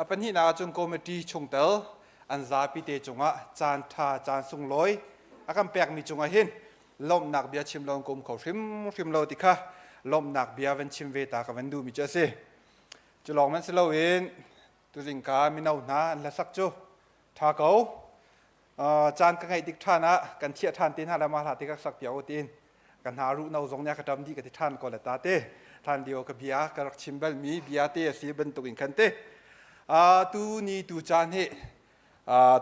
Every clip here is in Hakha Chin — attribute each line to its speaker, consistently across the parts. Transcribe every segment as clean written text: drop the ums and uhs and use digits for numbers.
Speaker 1: A pahnihnak ahcun committee chungtel an zapi te cungah caan ṭha caan sunglawi a kan pekmi cungah hin lawmhnak bia chim lo in ka um kho hrimhrim lo ti kha lawmhnak bia van chim ve ta ka van duhmi cu a si. Cu lawng man si loin tuzingka mino hna an hlasak cu ṭha ko. Caan ka ngeih tik ṭhan ah kan thiah ṭhan te hna le mah hla te ka sak piak u tiin ka hna ruh no zong nih a ka ṭam dih ka ti ṭhan ko le ta te hlan lio ka bia ka rak chim balmi bia te a si bantuk in khan te tu ni tu caan hi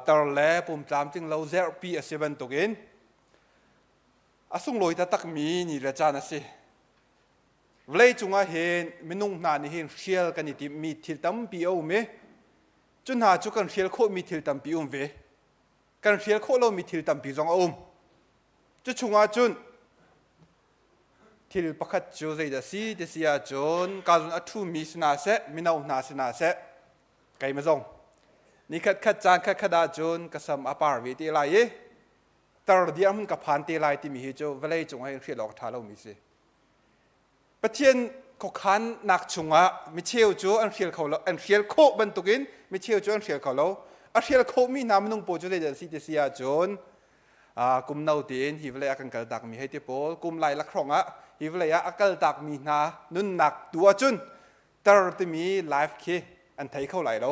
Speaker 1: tar le pumtlamtling lo zerhpi a si bantuk in a sunglawi taktakmi ni le caan a si. Vawlei cungah hin minung hna nih hin hrial kan i timhmi thil tampi a um i cu hna cu kan hrial khawhmi thil tampi um ve. Kan hrial khawh lomi thil tampi zong a um. Cu chungah cun thil pakhat cu zeidah si ti si ahcun ka zun a ṭhumi si hna seh, mino hna si hna seh, keimah zong nikhat khat caan khat khat ahcun ka sam a par ve te lai i tar diam ka phan te lai timi hi cu vawlei cung ah hin hrial awk a ṭha lomi si. Pathian khuakhannak chungah micheu cu an hrial kho lo, an hrial khawh bantukin micheu cu an hrial kho lo. A hrial khawhmi hna minung pawl cu zeidah an si ti si ahcun kum no tein hi vawlei ah kan kal takmi hei ti pawl kum lai lakhrawng ah hi vawlei ah a kal takmi hna nunnak tu ahcun tar timi life khi an thei kho lai lo.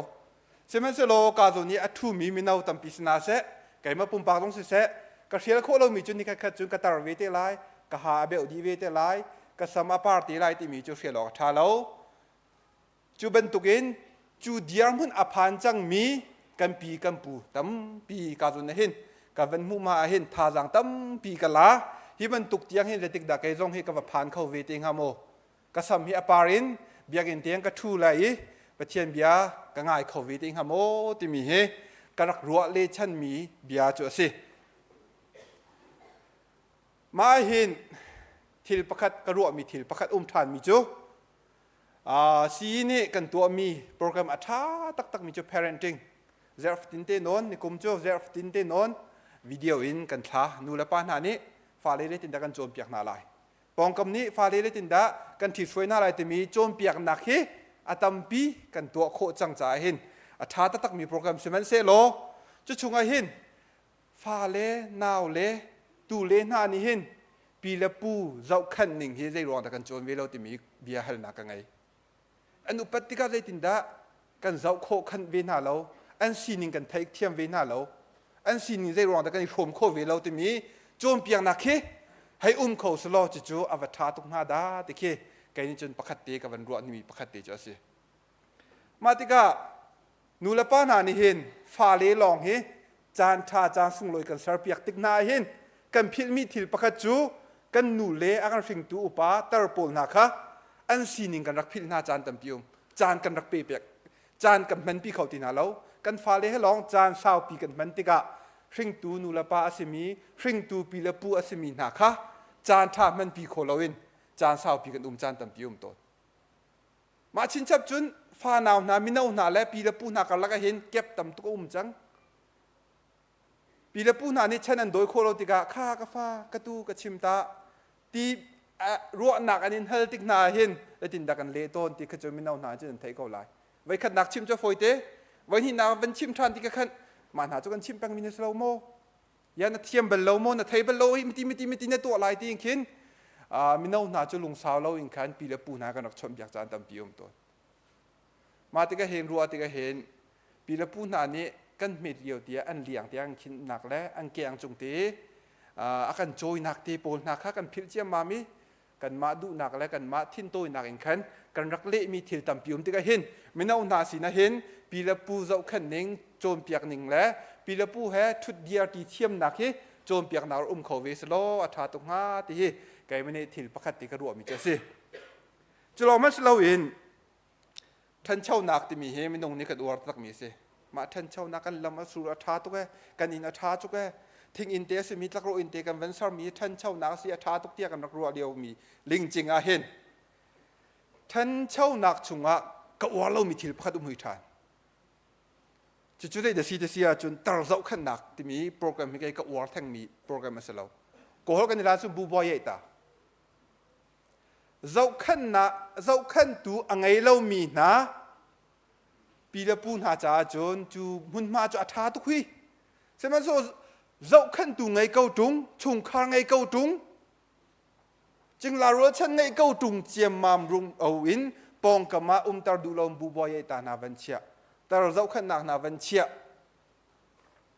Speaker 1: Sihmanhsehlaw ka zawn i a ṭhumi mino tampi si hna seh, keimah pumpak zong siseh, ka hrial khawh lomi cu nikhat khat cun ka tar ve te lai, ka ha a beuh dih ve te lai, ka sam a par te lai timi cu hrial awk a ṭha lo. Cu bantukin cu dirhmun a phan cangmi kan pi kan pu tampi ka zawn ah hin ka van hmuh ma ah hin thazaang tampi ka la. Hi bantuk tiang hin zeitik dah kei zong hi ka va phan kho ve te hnga maw? Ka sam hi a par in biakinn tiang ka ṭhu lai i Pathian bia ka ngai kho ve te hnga maw timi hi ka rak ruah le chanmi bia cu a si. Mah hin thil pakhat ka ruahmi thil pakhat um ṭhanmi cu CE nih kan tuahmi program a ṭha taktakmi cu parenting zerhfatin te nawn nikum cu zerhfatin te nawn video in kan thla nu le pa hna nih fale zeitindah kan cawnpiak hna lai Pawngkam nih fale zeitindah kan ṭhithruai hna lai timi cawnpiaknak hi a tampi kan tuah khawh cang caah hin a ṭha taktakmi program sihmanhsehlaw cu chungah hin fale nau le tu le hna nih hin pi le pu zohkhenh ning hi zei ruang dah kan cawn ve lo timi bia halnak ka ngei. An upat tikah zeitindah kan zoh khawh khan ve hna lo, an sining kan theih thiam ve hna lo, an sining zei ruang dah kan i hrawm khawh ve lo timi cawnpiaknak khi hei um kho selaw cucu a va ṭha tuk hnga dah ti khi kei nih cun pakhat te ka van ruah nimi pakhat te cu a si. Mah tikah nu le pa hna nih hin fale lawng hi caan ṭha caan sunglawi kan serpiak tik hna ah hin kan philhmi thil pakhat cu kan nu le a kan hringtu upa tar pawl hna kha an sining kan rak philh hna caan tampi um caan kan rak pe pek caan kan hmanpi kho ti hna lo. Kan fale he lawng caan saupi kan hman tikah hringtu nu le pa a simi hringtu pi le pu a simi hna kha caan ṭha hmanpi kho loin caan saupi kan um caan tampi um tawn. Mah chinchap cun fanau hna, mino hna le pi le pu hna karlak ah hin kep tam tuk a um cang. Pi le pu hna nih chan an dawi khawh lo tikah kha ka fa ka tu ka chim ta ti ruahnak an in hal tik hna ah hin zeitindah kan leh tawn ti kha cu mino hna cun an theih ko lai. Voikhatnak chim cu fawi te, voihnihnak van chim ṭhan ti ka khan mah hna cu kan chim pengmi na si lo maw? Ya na thiam bal lo maw na thei bal lo hi miti miti miti na tuah lai ti in khin mino hna cu lungsau lo in khan pi le pu hna kan rak chawnhbiak caan tampi um tawn. Mah tikah hin ruah tikah hin pi le pu hna nih kan hmet lio tiah an liang tiah an khinnak le an keng cung te a kan cawinak te pawl hna kha kan philh ciammam i kanmah duhnak le kanmah thintawinak in khan kan rak lehmi thil tampi um tikah hin mino hna sinah hin pi le pu zohkhenh ning cawnpiak ning le pi le pu he ṭhut dir ti thiamnak hi cawnpiaknak um kho ve selaw a ṭha tuk hnga ti hi keimah nih thil pakhat ti ka ruahmi cu a si. Cu lawng hmanh si loin ṭhanchonak timi hi minung nih kan uar takmi a si. Mah ṭhanchonak kan lam a sur a ṭha tuk ee, kan inn a ṭha tuk ee, thing inn te a simi tlakrawh inn te kan van sermi ṭhanchonak a si a ṭha tuk tiah kan rak ruah liomi lingcing ah hin ṭhanchonak chungah ka uar lomi thil pakhat um hui ṭhan. Cucu zei da si ti si ahcun tar zohkhenhnak timi program hi kei ka uar thengmi program a si lo. Kawl kan i la cu bu buai ta. Zohkhenhnak zohkhenhtu a ngei lomi hna. Pi le pu hna caah cun cu hmunhma cu a ṭha tuk hui. Sihmanhsehlaw zohkhenhtu ngei ko ṭung, chungkhar ngei ko ṭung, cingla rualchan ngeih ko ṭung ciammam rung o in pawngkam ah umter duh lo bubuai ta hna van chiah, tar zohkhenhnak hna van chiah.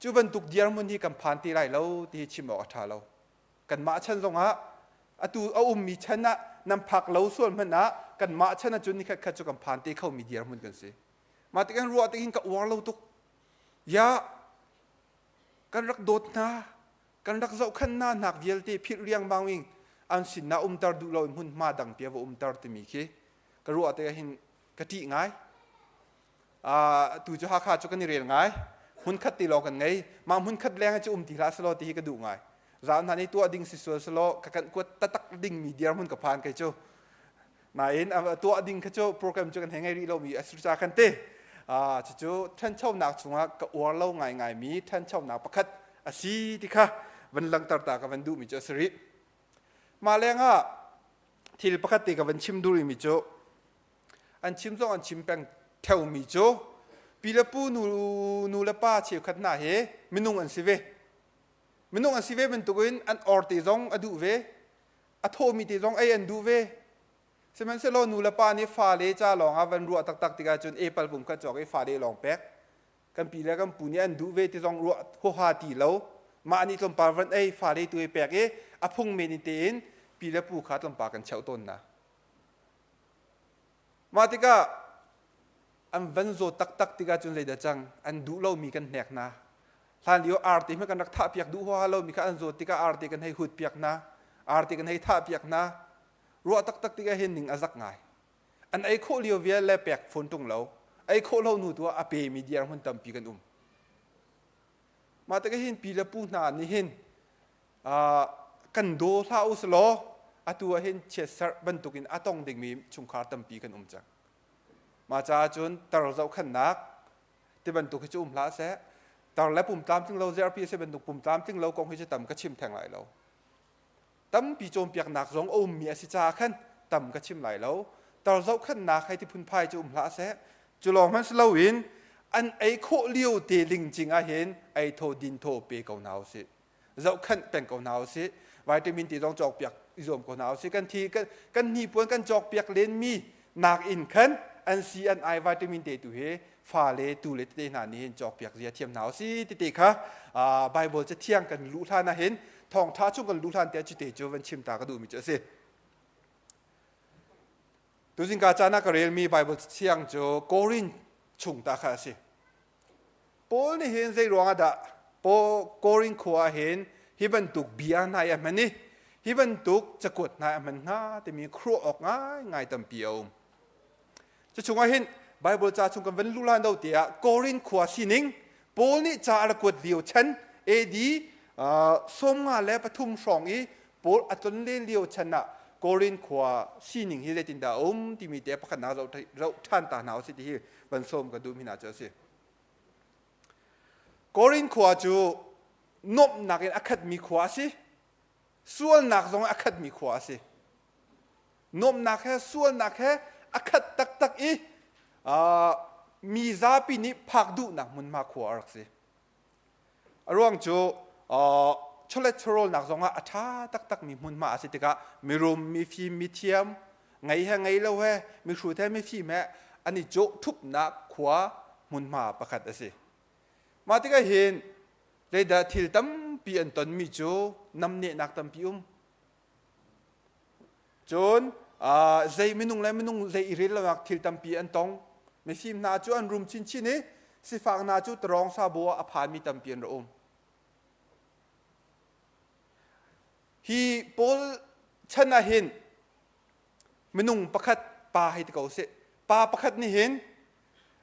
Speaker 1: Cu bantuk dirhmun hi kan phan ti lai lo ti hi chim awk a ṭha lo. Kanmah chan zongah atu a ummi chan ah nan phak lo sual hmanh ah kanmah chan ahcun nikhat khat cu kan phan te khomi dirhmun kan si. Mah tik an ruah tik hin ka uar lo tuk. Ya kan rak dawt hna, kan rak zohkhan hna hnak vialte philh riangmang in an sinah umter duh lo in hmunhma dang pia va umter timi khi ka ruah tikah hin ka ṭih ngai. Tu cu Hakha cu kan i rel ngai. Hmunkhat ti lawng kan ngei. Mah hmunkhat leng cu um ti hlah selaw ti hi ka duh ngai. Zan hna nih tuah ding si sual selaw ka kan kuat tatak ding mi dirhmun ka phan kei cu. Nain tuah ding kha cu program cu kan hei ngei rih lomi a si ca kan ti. Cucu ṭhanchonak chungah ka uar lo ngaingai mi ṭhanchonak pakhat a si ti kha van langhter ta ka van duhmi cu a si rih. Mah lengah thil pakhat te ka van chim duh rihmi cu An chim zong an chim peng theomi cu pi le pu nu, nu le pa cheukhat hna hi minung an si ve. Minung an si ve bantukin an or te zong a duh ve. A thawmi te zong ei an duh ve. Sihmanhsehlaw nu le pa nih fale ca lawng ah van ruah taktak tikah cun apple pum khat cawk i fale lawng pek. Kan pi le kan pu nih an duh ve ti zong ruah huaha ti lo. Mah nih tlawmpal van ei fale tu i pek i a phung men in tein pi le pu kha tlawmpal kan cheuh tawn hna. Mah tikah an van zawt taktak tikah cun zeidah cang an duh lomi kan hnek hna. Hlan lio arte hmanh kan rak thahpiak duh huaha lomi kha an zawt tikah arte kan hei hut piak hna, arte kan hei thahpiak hna. Ruah taktak tikah hin ning a zak ngai. An ei khawh lio vial le pek fawn ṭung lo. Ei khawh lo hnu tu ah a pemi dirhmun tampi kan um. Mah tikah hin pi le pu hna nih hin kan daw hlah u selaw atu ah hin chiatserh bantukin a tong dingmi chungkhar tampi kan um cang. Mah caah cun tar zohkhenhnak ti bantuk hi cu um hlah seh. Tar le pum tlamtling lo zerpi a si bantuk pum tlamtling lo kong hi cu tam ka chim theng lai lo. Tampi cawnpiaknak zong a ummi a si caah khan tam ka chim lai lo. Tar zohkhenhnak hei ti phunphai cu um hlah seh. Cu lawng hmanh si loin an ei khawh lio te lingcing ah hin ei thaw din thaw pe ko hna usih. Zohkhenh peng ko hna usih. Vitamin ti zong cawkpiak i zuam ko hna usih. Kan thi kan, kan hnipuan kan cawkpiak lenmi nak in khan an si an ai vitamin te tu hi fale tu le tete hna nih hin cawkpiak zia thiam hna usih tete kha Bible cathiang kan luh hlan ah hin thawngtha chung kan luh hlan te cute cu van chim ta ka duhmi cu a si. Tuzingka caan ah ka relmi Bible cathiang cu Korin chung ta kha a si. Paul nih hin zei ruangah dah Korin khua ah hin hi bantuk bia hna hi a hman i hi bantuk cakuat hna a hman hnga timi khuaruah awk ngaingai tampi a um. Cu chungah hin Bible ca chung kan van luh lan do tiah Korin khua sining Paul nih ca a rak kuat lio chan AD 53 hrawng i Paul a tlon len lio chan ah Korin khua sining hi zeitindah a um timi te pakhatnak zoh ṭhan ta hna usih ti hi van sawm ka duh mi hna cu a si. Korin khua cu nuamhnak in a khatmi khua a si. Sualnak zong a khatmi khua a si. Nuamhnak he sualnak he a khat taktak i mi zapi nih phak duhnak hmunhma khua a rak si. A ruang cu chawlet chawhrawlnak zongah a ṭha taktakmi hmunhma a si tikah mirum, mifim, mithiam, ngei he ngei lo he, mihrut he mifim he an i cawh ṭhupnak khua hmunhma pakhat a si. Mah tikah hin zeidah thil tampi an tonmi cu namnehnak tampi um. Cun zei minung le minung zei i rel lonak thil tampi an tong. Mifim hna cu an rum chinchin i sifak hna cu tarawng sabo ah a phanmi tampi an ra um. Hi Paul chan ah hin minung pakhat pa hei ti ko sih. Pa pakhat nih hin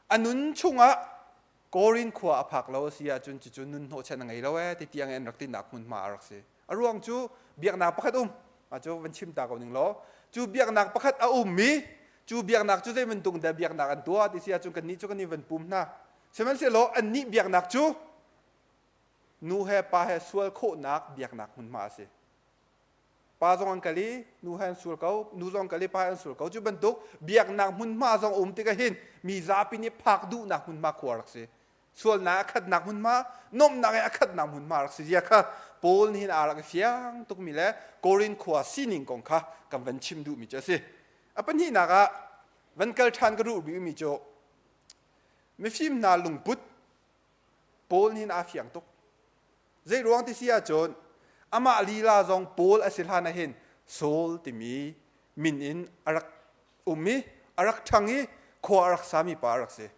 Speaker 1: a nun chungah Korin khua a phak lo a si ahcun cucu nun hnawhchan a ngei lo ee ti tiang in an rak tinak hmunhma a rak si. A ruang cu biaknak pakhat um. Mah cu van chim ta ko ning law cu biaknak pakhat a um i cu biaknak cu zei bantuk dah biaknak an tuah ti si ahcun kannih cu kan i van pum hna. Sihmanhsehlaw annih biaknak cu nu he pa he sual khawhnak biaknak hmunhma a si. Pa zong an kal i nu he an sul ko, nu zong kal i pa he an sul ko. Cu bantuk biaknak hmunhma zong um tikah hin mi zapi nih phak duhnak hmunhma khua rak si. Sualnak a khatnak hmunhma, nuamhnak i a khatnak hmunhma rak si zia kha Paul nih hin aa rak i fiang tukmi le Korin khua sining kong kha kan van chim duhmi cu a si. A pahnihnak ah van kal ṭhan ka duh rihmi cu mifim hna lungput Paul nih hin aa fiang tuk. Zei ruang ti si ahcun amah lila zong Paul a si hlan ah hin Saul timi min in a rak um i a rak ṭhang i khua a rak sami pa a rak si.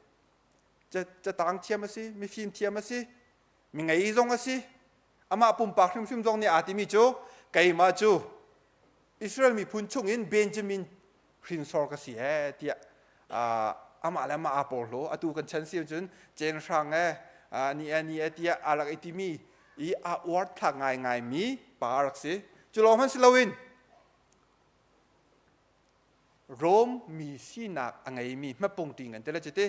Speaker 1: Catang thiam a si, mifim thiam a si, mi ngei zong a si. Amah pumpak hrimhrim zong nih aa timi cu keimah cu Israel miphun chungin Benjamin hrinsor ka si he tiah amah le amah aa porhlaw. Atu kan chan si cun cenhrang e ni e ni e tiah aa rak i timi i aa uar thlak ngaingaimi pa a rak si. Cu lawng hmanh si loin Rom mi sinak a ngeimi hmapungṭi kan ti le cuti.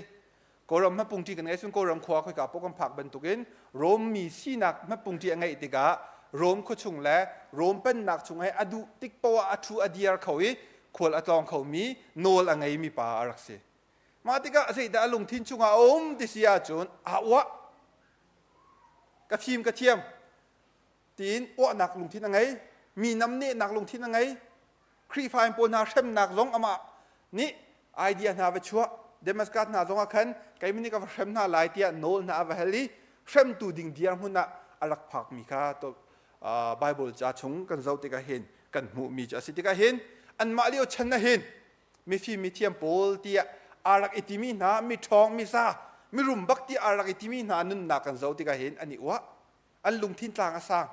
Speaker 1: Kawlram hmapungṭi kan ngei cun Kawlram khua khoika paoh kan phak bantukin Rom mi sinak hmapungṭi a ngeih tikah Rom khuachung le Rom pennak chung he a duh tik poah a ṭhu a diar kho i khual a tlawng khomi nawl a ngeimi pa a rak si. Mah tikah zeidah a lungthin chungah a um ti si ahcun aa uah. Ka fim ka thiam tiin uahnak lungthin a ngei. Mi namnehnak lungthin a ngei. Khrihfa in pawl hna hremnak zong amah nih idea hna va chuah Damascus hna zong ah khan keimah nih ka va hrem hna lai tiah nawl hna a va hal i hremtu ding dirhmun ah a rak phakmi kha Bible ca chung kan zoh tikah hin kan hmuhmi cu a si tikah hin anmah lio chan ah hin mifim mithiam pawl tiah aa rak i timi hna miṭhawng misa mirum bak tiah aa rak i timi hna nunnak kan zoh tikah hin an i uah an lungthin tlang a sang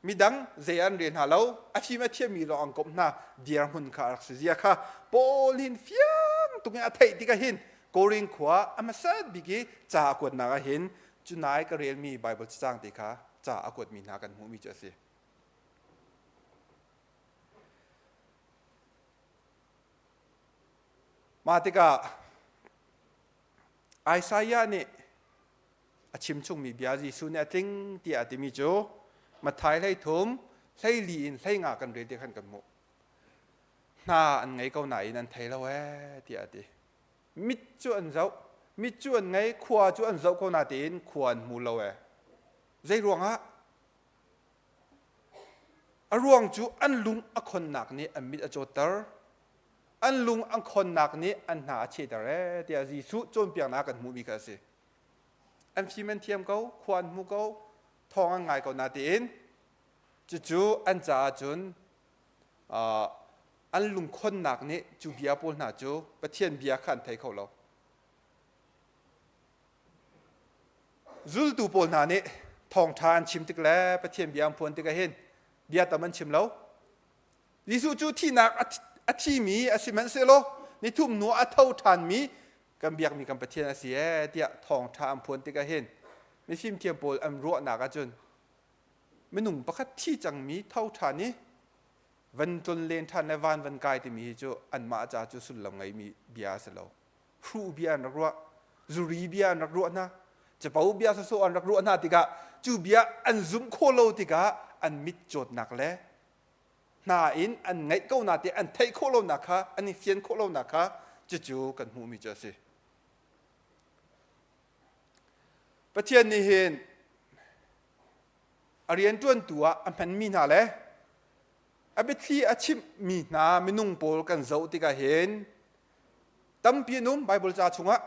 Speaker 1: Midang zei an rel hna lo, a fim a thiammi lawng an komh hna dirhmun kha a rak si zia kha Paul hin fiang tuk in a theih tikah hin Korin khua a hmasat bik i ca a kuatnak ah hin cunai ka relmi Baibal cacang te kha ca a kuatmi hna kan hmuhmi cu a si. Mah tikah Isaiah nih A chimchungmi bia Jesuh nih a tling tiah a timi cu Matthai 13 hleili in hleinga kan rel ti khan kan hmuh. Hna an ngei ko nain an thei lo ee tiah a ti. Mit cu an zoh, mit cu an ngei, khua cu an zoh ko natein khua an hmu lo ee. Zei ruangah? A ruang cu an lung a khonnak nih an mit a cawtter. An lung an khonnak nih an hna a cheter ee tiah Jesuh cawnpiaknak kan hmuhmi kha a si. An fim an thiam ko, khua an hmu ko, thawng an ngai ko natein cucu an caah cun an lungkhonnak nih cu bia pawl hna cu Pathian bia kha an thei kho lo. Zultu pawl hna nih thawngṭha an chim tik le Pathian bia an phuan tikah hin bia tam an chim lo. Jesuh cu thihnak a thimi a si hmanhsehlaw nithum hnu a tho ṭhanmi kan biakmi kan Pathian a si ee tiah thawngṭha an phuan tikah hin mifimthiam pawl an ruahnak ahcun minung pakhat thi cangmi tho ṭhan i van tlon len ṭhan le van van kai timi hi cu anmah ca cu sullam ngeimi bia a si lo. Hruh bia an rak ruah, zuri bia an rak ruah hna, capo bia sawsawh an rak ruah hna tikah cu bia an zumh khawh lo tikah an mit cawtnak le hna in an ngaih ko na te an theih khawh lonak kha an i fian khawh lonak kha cucu kan hmuhmi cu a si. Pathian nih hin a rianṭuantu ah a hmanmi hna le a biathli a chimhmi hna minung pawl kan zoh tikah hin tampi an um Bible ca chungah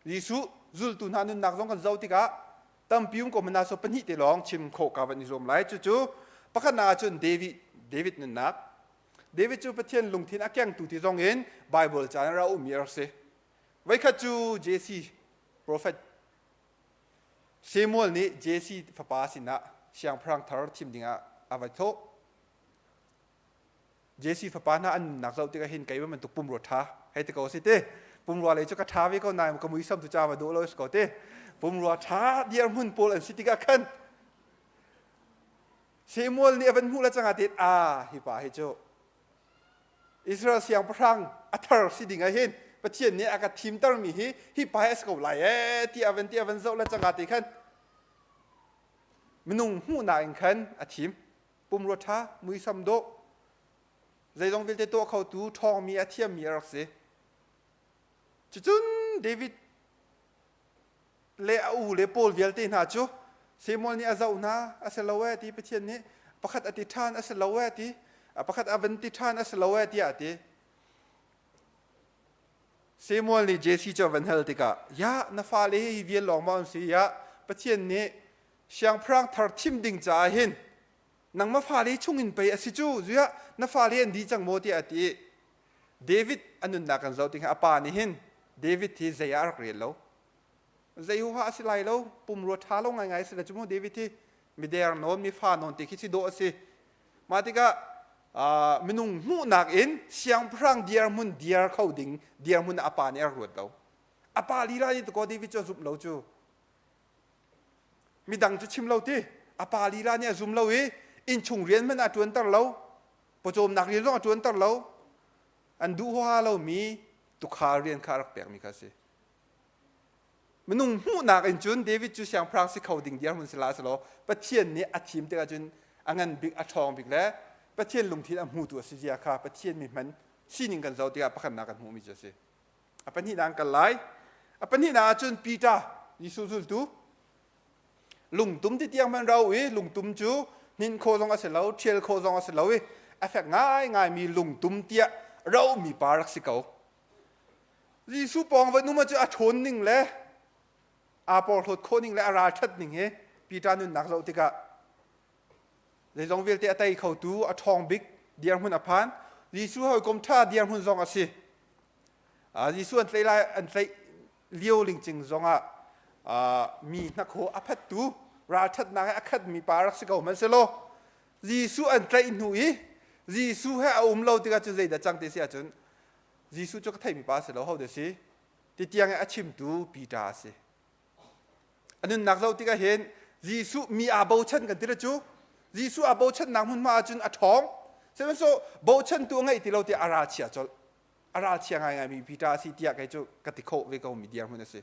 Speaker 1: Jesuh zultu hna nunnak zong kan zoh tikah tampi um ko hmanh so pahnih te lawng chim khawh ka van i zuam lai. Cucu pakhatnak ahcun David David nunnak. David cu Pathian lungthin a kengtu ti zong in Bible ca in ra ummi a rak si. Voikhat cu Jesse prophet Samuel nih Jesse fapa sinah siangpahrang thar thim dingah a va thawh. Jesse fapa hna an nunnak zoh tikah hin keimah bantuk pumrua ṭha hei ti ko si ti pumrua lei cu ka ṭha ve ko nain ka muisam cu ca va dawh lo si ko ti pumrua ṭha dirhmun pawl an si tikah khan Samuel nih a van hmuh le cangah tiin a hi pa hi cu Israel siangpahrang a thar si ding ah hin Pathian nih a ka thimtermi hi hi pa hi a si ko lai ee ti a van ti a van zoh le cangah ti khan minung hmuhnak in khan a thim. Pumrua ṭha, muisam dawh, zeizong vialte tuah khotu, ṭhawngmi, a thiammi a rak si. Cucun David le a u le pawl vialte hna cu Samuel nih a zoh hna, a si lo ee ti Pathian nih pakhat a ti ṭhan a si lo ee ti pakhat a van ti ṭhan a si lo ee tiah a ti. Samuel nih Jesse cu a van hal tikah, "Ya, na fale hi vial lawng maw an si? Ya, Pathian nih siangpahrang thar thim ding caah hin nangmah fale chungin pei a si cu ziah na fale an dih cang maw?" tiah a ti. David a nunnak kan zoh tikah a pa nih hin David hi zei ah a rak rel lo. Zei huaha a si lai lo, pumrua ṭha lo ngaingai a si le cu mu David hi mider nawn, mifa nawn ti khi si dawh a si. Mah tikah minung hmuhnak in siangpahrang dirhmun diar kho ding dirhmun ah a pa nih a rak ruat lo. A pa lila nih tukaw David cu a zumh lo cu. Midang cu chim lo ti. A pa lila nih a zum lo i innchung rian hmanh a ṭuanter lo. Pawcawmnak rian zong a ṭuanter lo. An duh huaha lomi tukhal rian kha a rak pekmi kha a si. Minung hmuhnak in cun David cu siangpahrang si kho ding dirhmun si la selaw Pathian nih a thim tikah cun a ngan bik a ṭhawng bik le Pathian lungthin a hmutu a si zia kha Pathian mi hman sining kan zoh tikah pakhatnak kan hmuhmi cu a si. A pahnihnak an kal lai. A pahnihnak ah cun Peter Jesuh zultu lungtum ti tiang hmanh rau i lungtum cu hninh khawh zong a si lo, ṭhial khawh zong a si lo i a fek ngaingaimi lungtum tiah rohmi pa rak si ko. Jesuh pawng va num cu a ṭhawn ning le aa porhlawt khawh ning le a ralṭhat ning hi Peter nunnak zoh tikah zeizong vialte a tei khotu a ṭhawng bik dirhmun a phan. Jesuh hawikom ṭha dirhmun zong a si. Jesuh an tlaih lai an tlaih lio lingcing zongah mi hnakhaw a phattu ralṭhatnak he a khatmi pa rak si ko hmanhsehlaw Jesuh an tlaih hnu i Jesuh he a um lo tikah cu zeidah cang ti si ahcun Jesuh cu ka theimi pa a si lo, hodah si? Ti tiang i a chimtu Peter a si. A nunnak zoh tikah hin Jesuh mi aa bochan kan ti cu Jesuh aa bochannak hmunhma ahcun a ṭhawng. Sihmanhsehlaw bochantu a ngeih ti lo tiah a ralchia colh. A ralchia ngaingaimi Peter a si tiah kei cu ka ti khawh ve ko mi dirhmun a si.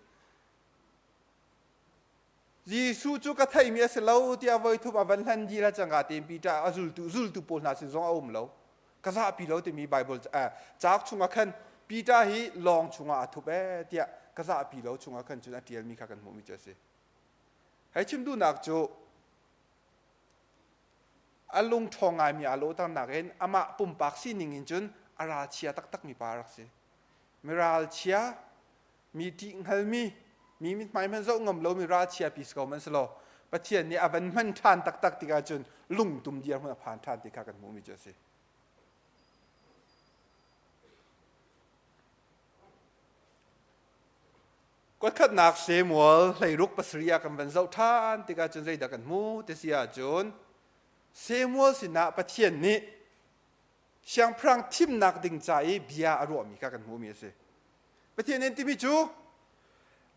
Speaker 1: Jesuh cu ka theimi a si lo tiah voithum a van hlan dih le cangka tein Peter a zultu zultu pawl hna sin zong a um lo. Ka zahpi lo timi Bible cauk chungah khan Peter hi lawng chungah aa thup ee tiah ka zahpi lo chungah khan cun a ṭialmi kha kan hmuhmi cu a si. Hei chim duhnak cu a lung ṭhawng ngaimi aa lawhternak in amah pumpak sining in cun a ralchia taktakmi pa a rak si. Miralchia mi ṭih hngalmi, mi mithmai hmanh zoh ngam lomi ralchia pi si ko hmanh selaw Pathian nih a van hman ṭhan taktak tikah cun lungtum dirhmun a phan ṭhan ti kha kan hmuhmi cu a si. Kuatkhatnak Samuel 16 pasarih ah kan van zoh ṭhan tikah cun zeidah kan hmu ti si ahcun Samuel sinah Pathian nih siangpahrang thimnak ding ca i bia a ruahmi kha kan hmuhmi a si. Pathian in timi cu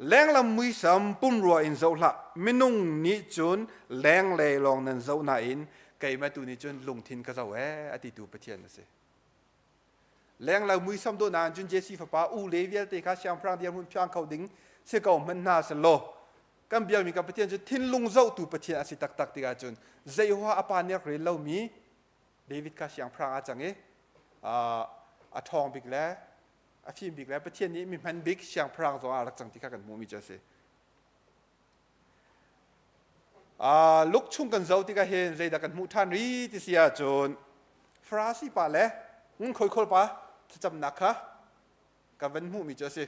Speaker 1: lenglam muisam pumrua in zoh hlah minung nih cun lenglei lawng nan zoh nain keimah tu nih cun lungthin ka zoh ee a titu Pathian a si. Lenglo muisam dawhnak in cun Jesse fapa u le vialte kha siangpahrang dirhmun phiang kho ding si ko hmanh hna selaw kan biakmi kan Pathian cu thinlung zohtu Pathian a si taktak tikah cun zei huaha a pa nih a rel lomi David kha siangpahrang ah cang i a ṭhawng bik le a fim bik le Pathian nih mi hman bik siangpahrang zong ah rak cang ti kha kan hmuhmi cu a si. Luke chung kan zoh tikah hin zeidah kan hmuh ṭhan ri ti si ahcun Farasi pa le ngunkhuai khawl pa thlacamnak kha kan van hmuhmi cu a si.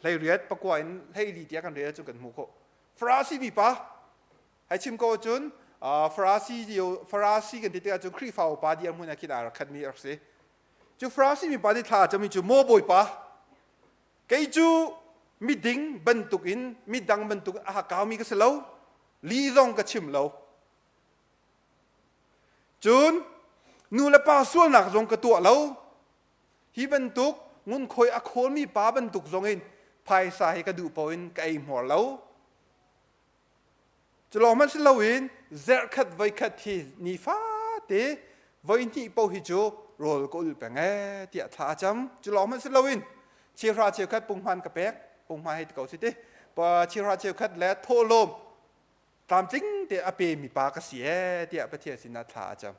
Speaker 1: 18 pakua in 14 tiah kan rel ahcun kan hmuh khawh. Farasi mi pa Hei chim ko cun Farasi Farasi kan ti tikah cun Khrihfa upa dirhmun ah khin aa rak khatmi a rak si. Cu Farasi mipa nih thla a cami cu maw Bawipa kei cu miding bantukin midang bantukin a hakaumi ka si lo li zong ka chim lo cun nu le pa sualnak zong ka tuah lo hi bantuk ngunkhuai a khawlmi pa bantuk zong in phaisa hi ka duh paoh in ka ei hmuar lo Cu lawng hmanh si loin zerhkhat voikhat hi nifate voihnih paoh hi cu rawl ka ul peng ee tiah thla a cam. Cu lawng hmanh si loin cheuhra cheukhat punghman ka pek, punghman hei ti ko si ti. Cheuhra cheukhat le thawhlawm. Tlamtling te a pemi pa ka si ee tiah Pathian sinah thla a cam.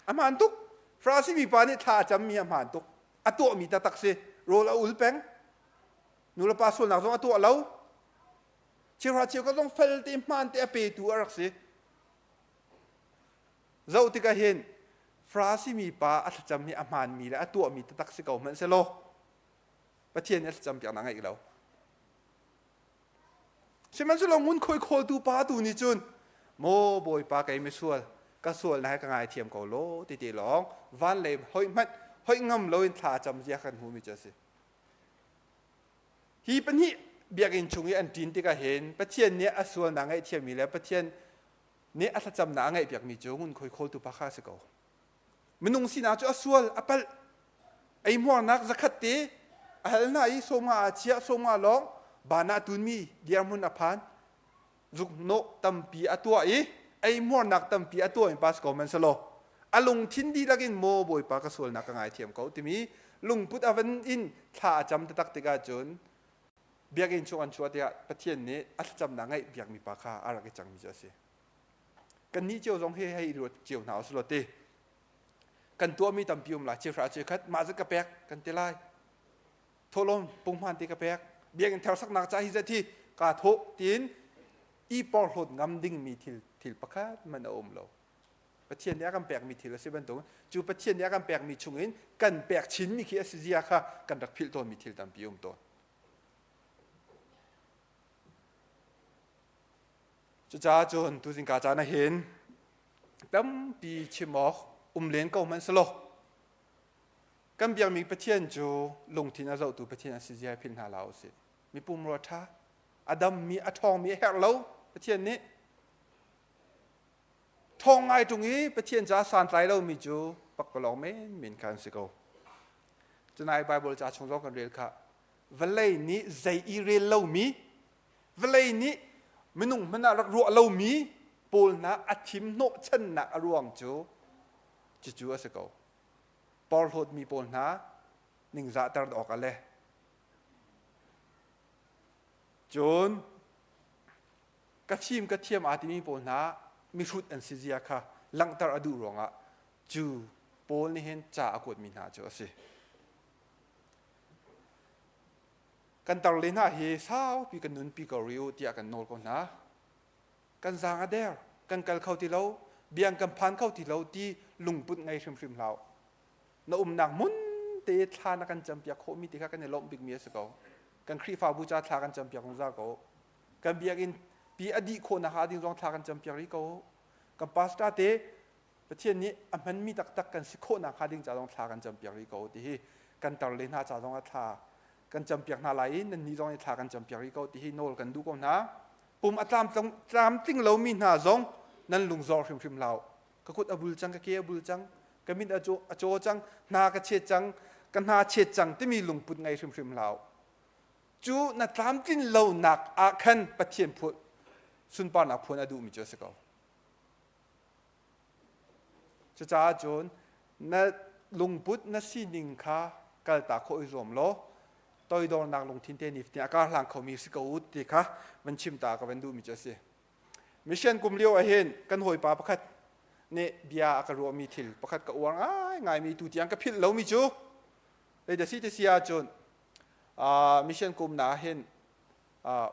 Speaker 1: A hmaan tuk. Farasi mipa nih thla a cammi a hmaan tuk. A tuahmi taktak si. Rawl a ul peng. Nulepa sualnak zong a tuah lo. Cheuhra cheukhat zong fel te hmaan te a petu a rak si. Zoh tikah hin Farasi mipa a thlacam hi a hmaanmi le a tuahmi taktak si ko hmanh selaw Pathian nih a thlacam piaknak a ngeih lo. Sihmanhsehlaw ngunkhuai khawltu pa tu nih cun maw Bawipa kei misual ka sualnak hi ka ngaithiam ko law ti te lawng van lei hoih hmanh hoih ngam loin thla cam zia kan hmuhmi cu a si. Hi pahnih biakinn chung i an ṭin tikah hin Pathian nih a sualnak ngaihthiammi le Pathian nih a thlacamnak a ngaihpiakmi cu ngunkhuai khawltu pa kha a si ko. Minung sinak cu a sual, a palh. Eihmuarnak zakhat te a hal hna i sawmnga aa chiah, sawmnga lawng ban ah tunmi dirhmun a phan. Zuknawh tampi a tuah i eihmuarnak tampi a tuahmi pa si ko hmanh selaw a lungthin dihlak in maw Bawipa ka sualnak ka ngaithiam ko timi lungput a van in thla a cam taktak tikah cun biakinn chung an chuah tikah Pathian nih a thlacamnak ngaih biakmi pa kha a rak i cangmi cu a si. Kannih cio zong hi hei ruat cio hna usih law ti kan tuahmi tampi um lai cheuhra cheukhat mah zat ka pek kan ti lai thawhlawm punghman ti ka pek biakinn thar saknak ca hi zat hi kaa thawh tiin i porhlawt ngam dingmi thil thil pakhat man a um lo Pathian nih a kan pekmi thil a si bantuk cu Pathian nih a kan pekmi chungin kan pek chinmi khi a si zia kha kan rak philh tawnmi thil tampi um tawn. Cucaah cun tuzingka caan ah hin tampi chim awk um len ko hmanh selaw kan biakmi Pathian cu lungthin a zohtu Pathian a si zia philh hna hlah usih. Mi pumrua ṭha, a dammi, a ṭhawngmi a herh lo Pathian nih. Ṭhawng ngai ṭung i Pathian ca santlai lomi cu pakpalawng menmen kha an si ko. Cunai Bible ca chung zong kan rel kha vawlei nih zei i rel lomi vawlei nih minung hmanh ah rak ruah lomi pawl hna a thim hnawhchannak a ruang cu cucu a si ko. Porhlawtmi pawl hna ningzahter awk a le. Cun ka fim ka thiam aa timi pawl hna mihrut an si zia kha langhter a duh ruangah cu Paul nih hin ca a kuatmi hna cu a si. Kan tar le hna hi saupi kan nunpi ko rih u tiah kan nawl ko hna. Kan zaang a der, kan kal kho ti lo, biang kan phan kho ti lo ti lungput ngei hrimhrim hlah. Na umnak hmun te thla na kan campiak khawhmi ti kha kan i lawmh bikmi a si ko. Kan Khrihfabu ca thla kan campiak zungzal ko. Kan biakinn pi a dih khawh nakhnga ding zong thla kan campiak rih ko. Kan pastor te Pathian nih a hmanmi taktak kan si khawh nakhnga ding ca zong thla kan campiak rih ko ti hi kan tar le hna ca zong ah thla kan campiak hna lai i nannih zong nih thla kan campiak rih ko ti hi nawl kan duh ko hna. Pum a tlamtling lomi hna zong nan lungzor hrimhrim hlah. Ka kut a bul cang, ka ke a bul cang, ka mit a caw cang, hna ka chet cang, ka hna chet cang timi lungput ngei hrimhrim hlah. Cu na tlamtlin lonak ah khan Pathian sunparnak phuan a duhmi cu a si ko. Cucaah cun na lungput na sining kha kaltak khawh i zuam law toidornak lungthin te nih a kar hlang khomi si ko u ti kha van chim ta ka van duhmi cu a si. Mission kum lio ah hin kan hawipa pakhat nih bia a ka ruahmi thil pakhat ka uar ngaingaimi tu tiang ka philh lomi cu zei si ti si ahcun mission kum na hin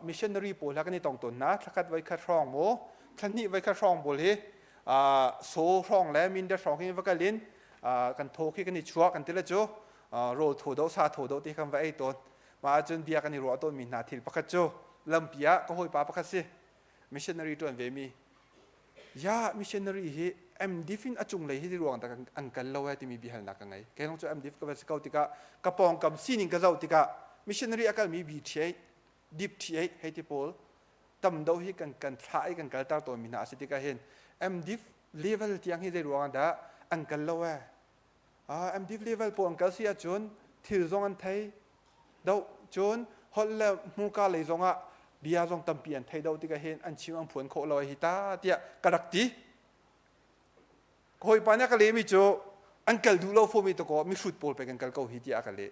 Speaker 1: missionary pawl he kan i tong tawn hna thlakhat voikhat hrawng maw thlahnih voikhat hrawng pawl hi so hrawng le mindat hrawng hi va kal in kan thaw khi kan i chuah kan ti le cu rawl thaw do sa thaw do ti kan va ei tawn mah ahcun bia kan i ruah tawnmi hna thil pakhat cu lampi ah ka hawipa pakhat si missionary ṭuan ve mi ya missionary hi MDF in a cunglei hi ruang tak an kal lo eh timi biahalnak ka ngei kei zong cu MDF ka va si ko tikah ka pawngkam sining ka zoh tikah missionary a kalmi BTA Deep TA hei ti pawl tam do hi kan kan thlah i kan kalter tawnmi hna a si tikah hin MDF level tiang hi zei ruangah dah an kal lo eh MDF level pawl an kal si ahcun thil zong an thei doh cun holh le hmurka lei zongah bia zong tampi an thei doh tikah hin an chim an phuan khawh lo hi ta tiah ka rak ti hawipa nih a ka lehmi cu an kal duh lo fomi to kaw mihrut pawl pei kan kal ko hi tiah a ka leh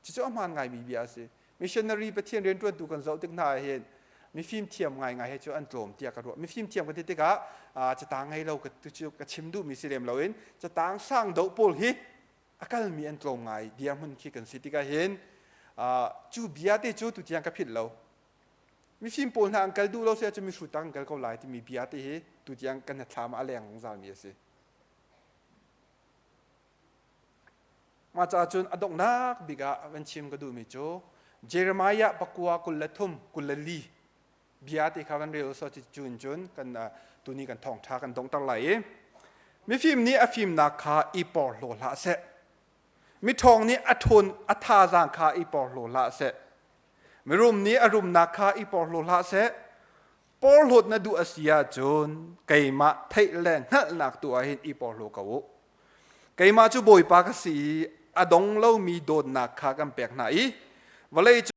Speaker 1: cucu a hmaan ngaimi bia a si missionary pathian rianṭuantu kan zoh tik hna ah hin. Mifim thiam ngaingai he cu an tlawm tiah ka ruah. Mifim thiam ka ti tikah catang ngei lo ka cu ka chim duhmi si lem loin catang sang doh pawl hi a kalmi an tlawm ngai dirhmun khi kan si tikah hin cu bia te cu tutiang ka philh lo. Mifim pawl hna an kal duh lo si ahcun mihrut tak an kal ko lai timi bia te hi tutiang kan hnathlam ah a leng zungzalmi a si. Mah caah cun a donghnak bik ah van chim ka duhmi cu Jeremiah pakua 23 24 bia te kha van rel usawh cu in cun kan tuni kan thawngṭha kan donghter lai i mifim nih a fimnak kha i porhlaw hlah seh miṭhawng nih a ṭhawn a thazaang kha i porhlaw hlah seh mirum nih a rumnak kha i porhlaw hlah seh porhlawt na duh a si ahcun keimah theih le hngalhnak tu ah hin i porhlaw ko u Keimah cu Bawipa ka si i a dong lomi dawtnak kha kan pek hna i vawlei cu.